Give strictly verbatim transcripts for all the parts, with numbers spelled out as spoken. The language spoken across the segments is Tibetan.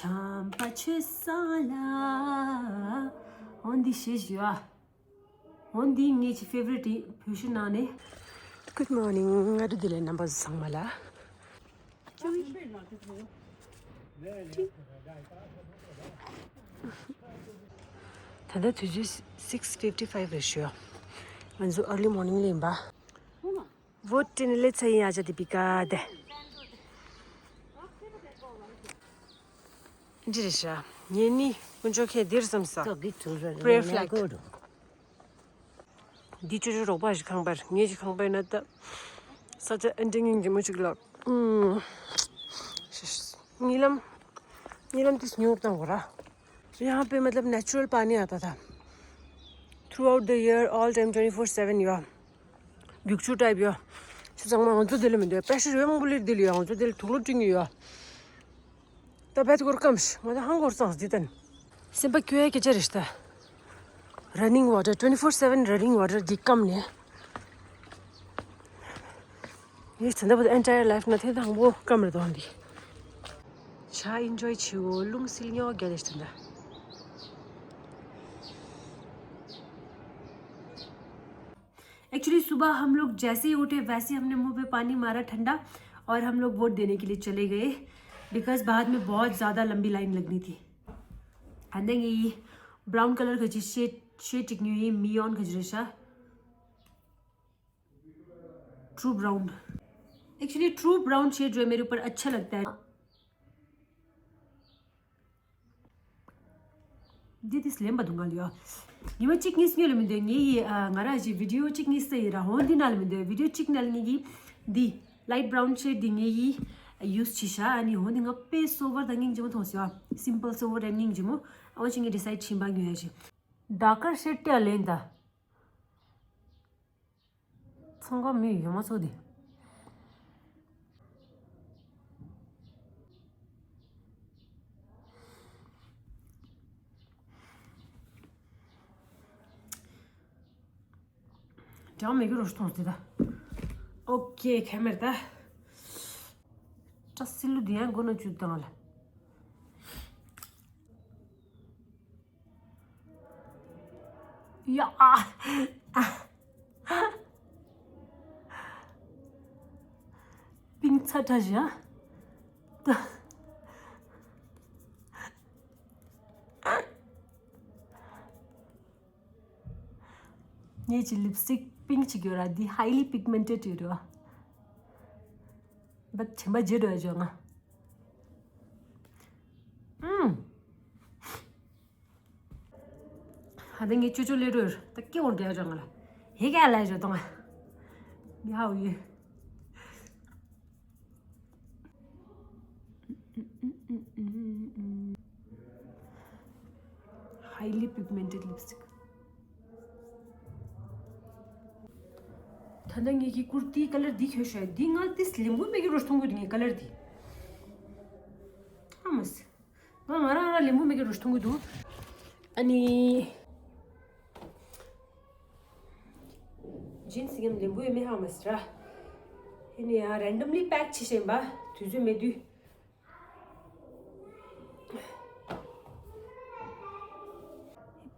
བྱམས་པ་ཆོས་བཟང་ལ། འོ་འདི་ཞེས་ཞུ་ཨ། འོ་འདི་ངེད་ཀྱི་ཕེ་ཝ་རི་ཊི་ཡིན། བོད་ཤུ་ནང་ནས། Good morning. སྔ་དྲོ་བདེ་ལེགས་རྣམ་པ་ཚོ་ཚང་མ་ལ། ད་ལྟ་དུས་ཚོད་six fifty five རེད་ཞུ། ང་ཚོ་early morning ལ་ཡིན་པ། Vote སྤྲད་ནས་སླེབས་ཚར་ཡིན། ཨ་ཅག་དེ་བི་ཀ་དེ། འདི་རེད་ཤག་ངས་ནི་དཀོན་མཆོག་མཁྱེན། འདིར་བསམ་ས། Prayer flag. འདི་ཅོ་ཅོ་རོགས་པ་ཞིག་ཁང་པར། ངེད་ཀྱི་ཁང་པའི་ནང་ད་ས་ཆ་ཨེ་འདྲ་སྙིང་རྗེ་མོ་ཞིག་ལ། ཨུམ། གཉིད་ལམ། གཉིད་ལམ་དེ་སྙོར་བཏང་དགོས་ར། यहाँ पे मतलब natural पानी आता था। Throughout the year, all time, twenty four seven ཡོད། རྒྱུག་ཆུ་ཊའིབ་ཡོད། ཆུ་ཚང་མ་ང་ཚོ་འདི་ལ་མི་འདུག་པེ་ཤར་ཡོད། མང་པོ་ལིར་འདི་ལ་ཡོད། ང་ཚོ་འདི་ལ་དུག་ལོག་སྤྲིང་གི་ཡོད། ད་བད་གོར་ཀམ་ང་ད་ཧང་གོར་ཙང་འདི་དན། སེམས་པ་སྐྱོ་ཡ་སྐད་ཆ་རེད་ད། Running water, twenty four seven running water འདི་སྐམ་ནས། ངས་ད་ལྟ་བར་དུ་entire life ན་དེ་དང་པོ་སྐམ་རེད་དོ་འདི། ཇ་ཨིན་ཇོའི་བྱེད་འོ། རླུང་བསིལ་ཉོ་རྒྱ་ལས་ད་ལྟ། एक्चुअली सुबह हम लोग जैसे ही उठे वैसे ही हमने मुंह पे पानी मारा ठंडा, और हम लोग वोट देने के लिए चले गए, बिकॉज बाद में बहुत ज़्यादा लंबी लाइन लगनी थी। And then ये ब्राउन कलर का चीज शेड, शेड टिकनी हुई मियोन का जैसा। True brown. Actually true brown shade जो है मेरे ऊपर अच्छा लगता है। འདི་དེ་ལེན་པ་འདུག་ང་ལ་ཡོད། ཉི་མ་གཅིག་གཉིས་སྔོན་ལ་མི་འདོད་ངེད་ཡི་ང་རང་གི་བི་ཌིའོ་གཅིག་གཉིས་ས་ཡི་ར་ཧོན་འདི་ནང་ལ་མི་འདོད། བི་ཌིའོ་གཅིག་ནང་ལ་ངེད་ཀྱི་འདི་ལའིཊ་བྷ་རའུན་ཤེད་འདི་ངེད་ཡི་ཡུས་བྱེད་ཤག་ཨ་ནི་ཧོན་འདི་ང་དཔེ་སོ་བར་དང་སྙིང་རྗེ་མོ་མཐོང་སོང་། སིམ་པལ་སོ་བར་དང་སྙིང་རྗེ་མོ། ཨ་ཅི་ངས་ཌི་སའིཌ་བྱིན་པ་ངོས་ཡ་ཞིག་ཌ་ཀར་ཤེད་དེ་ལེན་ད། ཚང་ཀ་མི་ཡོད་མ་ཚོ་དེ། ཅང་མེད་ཀྱི་རོ་ཐོང་དེ་ད། ཨོ་ཀེ་ཁེ་མེར་ད། ཏྲ་སི་ལུ་དེ་ཡང་མགོ་ན་བཅུག་དང་ལ། ཡ། ཨ། ཨ། པིང་ཚ་ཁྲ་བཞག་ད། ངེད་ཀྱི་ལིབ་སི་ཊིག་པིང་ཅིག་ཡོད་ར། འདི་highly pigmented ཡོད་ར། བ་ཆེན་པ་བརྗེ་འགྲོ་ཡ་བྱོས་ང་། ཨུམ། ཧ་ད་ངས་ཅོ་ཅོ་ལེ་རོར་ད་སྐྱེ་བོར་རྒྱག་ཅོ་ང་ལ། ཧེ་ག་ལ་ཅོ་ཏོང་ང་། ཡ་ཧའོ་ཡུ། Highly pigmented lipstick. ད་ལྟ་ངེད་ཀྱི་ཀུར་ཏིའི་ཀ་ལར་འདི་གྱོན་ཤག་འདི་ང་ཏིས་ལེམ་བུ་མེ་གི་རོ་མཐོང་གི་འདུག་ངའི་ཀ་ལར་འདི། ཨ་མ་སི། ང་ང་རང་རང་ལེམ་བུ་མེ་གི་རོ་མཐོང་གི་འདུག་ཨ་ནི། ཇིན་སི་ངམ་ལེམ་བུ་ཡོད་མེད་ཧ་མ་སི་ར། ཨ་ནི་ཡང་randomly pack བྱེད་བཞིན་པ། དུས་ཚོད་མེད་དུས།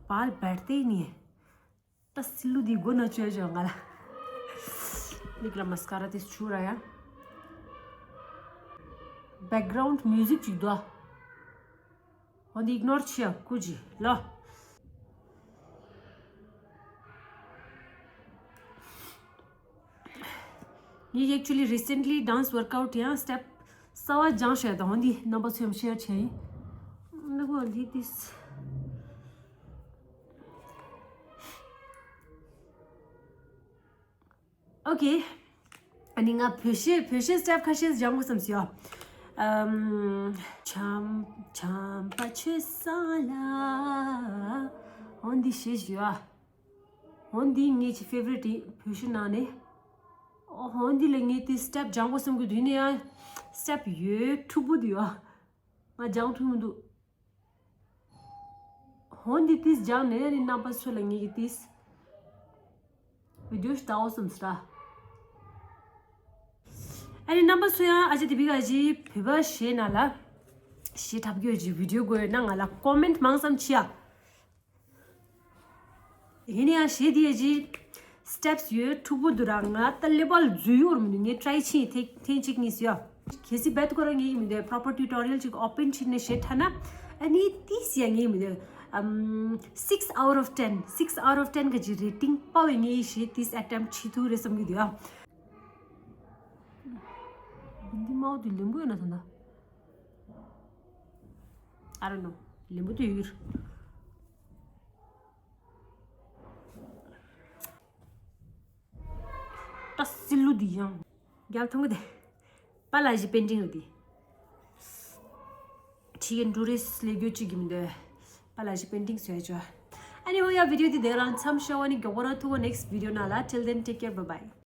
बाल बैठते ही नहीं है। ད་སི་ལུ་འདི་མགོ་ན་བཅོས་བྱོས་ང་ལ། མིག་ལ་མ་སི་ཀ་ར་དེ་བྱུག་ར་ཡ། Background music ཅིག་འདུག་ཨ། འོ་འདི་ཨིག་ནོར་བྱེད་ཡ་ཀུ་ཅི་ལོ། ངས་actually recently dance workout ཡང་སི་ཊེབ་གསར་པ་སྦྱངས་བྱས་དང་འདི་རྣམ་པ་ཚོ་ཡང་ཤེར་བྱས་ཡིན། འདི་གོ་འདི་ཏིས། ཨོ་ཀེ། ཨ་ནི་ང་བོད་གཞས་བོད་གཞས་སི་ཊེབ་ཁ་ཤས་སྦྱང་དགོས་བསམ་སོང་ཡ། ཨམ། བྱམས་བྱམས་པ་ཆོས་བཟང་ལ། འོ་འདི་གཞས་ཞུ་ཨ། འོ་འདི་ངེད་ཀྱི་ཕེ་ཝ་རི་ཊི་ཡིན་བོད་གཞས་ནང་ནས། འོ་འདི་ལ་ངས་དེ་སི་ཊེབ་སྦྱང་དགོས་བསམ་གི་འདུག་ཡིན་ན་ཡང་སི་ཊེབ་ཡོད་འཁྲུག་པོ་འདུག་ཡ། ང་སྦྱང་ཐུབ་མི་འདུག་འོ་འདི་དེ་སྦྱང་ནས་ནི་རྣམ་པ་ཚོ་ལ་ངེད་ཀྱི་དེ་བི་ཌིའོ་ཞིག་བལྟའོ་བསམ་སོང་། ཨ་ནི་རྣམ་པ་ཚོ་ཡང་ཨ་ཅེ་དེ་བི་ག་ཨ་ཅེ་བོད་པ་གཞས་ནང་ལ། གཞས་འཁྲབ་རྒྱུ་ཡོད་ཅིག་བི་ཌི་ཡོ་དགོས་ཡོད་ན་ང་ལ་ཀོ་མེན་ཊི་མང་ཙམ་བྱེད་ཨ། ཡིན་ན་ཡང་གཞས་འདི་ཡ་ཅིག་སི་ཊེབ་སི་ཡོད། འཁྲུག་པོ་འདུག་ར། ང་ད་ཀླད་པ་ལ་འཛུལ་ཡོང་མི་འདུག་ངས་ཊ་རའི་བྱས་ཐེངས་ཐེངས་གཅིག་གཉིས་སུ་ཡ། གལ་སྲིད་རྦད་དེ་ཁོ་རང་ངས་ཡིན་མི་འདུག་པོ་རོ་པར་ཊུ་ཊོ་རི་ཡལ་ཅིག་ཨོ་པེན་བྱས་ནས་གཞས་འཁྲབ་ན། ཨ་ནི་ཏིས་ཡ་ངས་ཡིན་མི་འདུག་ཨམ། six out of ten, six out of ten ག་ཅིག་རེ་ཊིང་པ་བས་ངས་གཞས་ཏིས་ཨེ་ཊེམ་བྱེད་ཐུབ་རེད་བསམ་གྱི་འདུག་ཨ། འདི་མའོ་འདི་ལེན་པོ་ཡོད་ན་ད་ད། I don't know. ལེན་པོ་དུ་ཡོད། ད་སི་ལུ་འདི་ཡང་རྒྱབ་མཐོང་གི་དེ། པ་ལ་ཞི་པེན་ཊིང་རེད་དེ། ཁྱི་གི་འབྲུ་རེས་ལས་རྒྱུ་གཅིག་གི་མི་འདོད། པ་ལ་ཞི་པེན་ཊིང་བཟོས་ཆོག Anyway, ཡ་བི་ཌི་ཡོ་འདི་དེ་རང་མཚམས་ཤོག་ཨ་ནི་མགྱོགས་པོ་རང་ཐུག་གོ next video ནང་ལ། Till then, take care, bye bye.